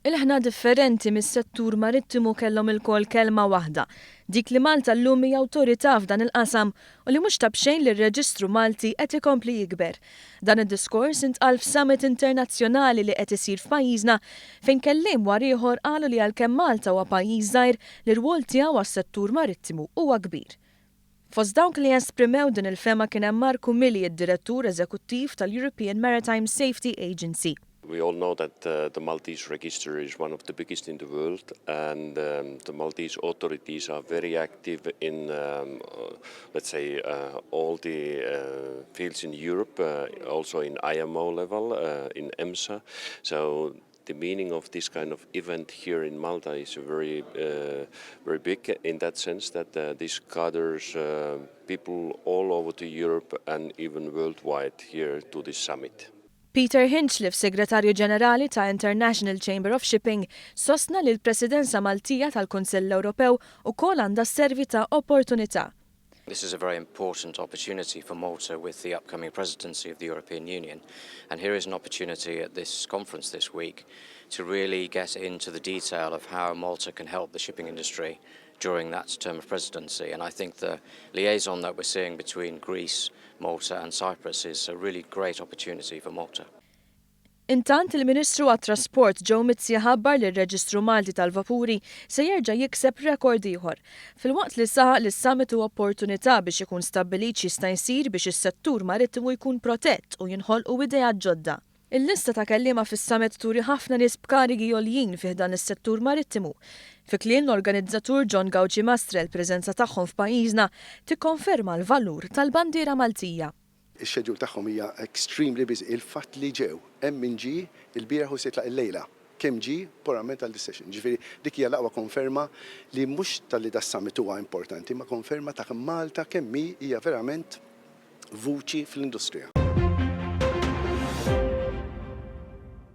Ilħna differenti mis-settur marittimu kellhom ilkoll kelma waħda, dik li Malta llum hija awtorità f'dan il-qasam u li mhux ta' b'xejn li r-reġistru Malti qed ikompli jikber. Dan id-diskors intqal f'summit internazzjonali li qed isir f'pajjiżna fejn kelliem war ieħor qalu li għalkemm Malta huwa pajjiż żgħir l-irwol tiegħu għas-settur marittimu huwa kbir. Fost dawk li esprimew din il-fehma kien hemm Marku Mili d-Direttur Eżekuttiv tal-European Maritime Safety Agency. We all know that the Maltese register is one of the biggest in the world and the Maltese authorities are very active in um, let's say uh, all the uh, fields in Europe, uh, also in IMO level, uh, in EMSA. So the meaning of this kind of event here in Malta is very, uh, very big in that sense that uh, this gathers uh, people all over to Europe and even worldwide here to this summit. Peter Hinchliffe, Segretarju Ġenerali ta' International Chamber of Shipping, sostna li l-Presidenza Maltija tal-Kunsill Ewropew ukoll għandha sservi ta' opportunità. This is a very important opportunity for Malta with the upcoming presidency of the European Union. And here is an opportunity at this conference this week to really get into the detail of how Malta can help the shipping industry during that term of presidency. And I think the liaison that we're seeing between Greece, Malta and Cyprus is a really great opportunity for Malta. Intant il-Ministru għat-Trasport Joe Mizzi ħabbar li r-Reġistru Malti tal-Vapuri se jerġa' jikseb rekord ieħor. Filwaqt li saħaq li s-summit hu opportunità biex ikun stabbilit x'jista' jsir biex is-settur marittimu jkun protett u jinħolqu ideat ġodda. Il-lista ta' kelliema fis-summit turi ħafna nies b'karigi għoljin fi ħdan is-settur marittimu. Fi kliem l-organizzatur John Gauci Mastre l-preżenza tagħhom f'pajjiżna tikkonferma l-valur tal-bandiera Maltija. Ix-schedule tagħhom hija extremely busy. Il-fatt li ġew, hemm min ġie ilbieraħ u se jitlaq illejla. Kemm ġie purament għal dis-session. Ġifieri dik hija l-aqwa konferma li mhux talli das-summit huwa importanti, imma konferma ta' Malta kemm hi hija verament vuċi fl-industrija.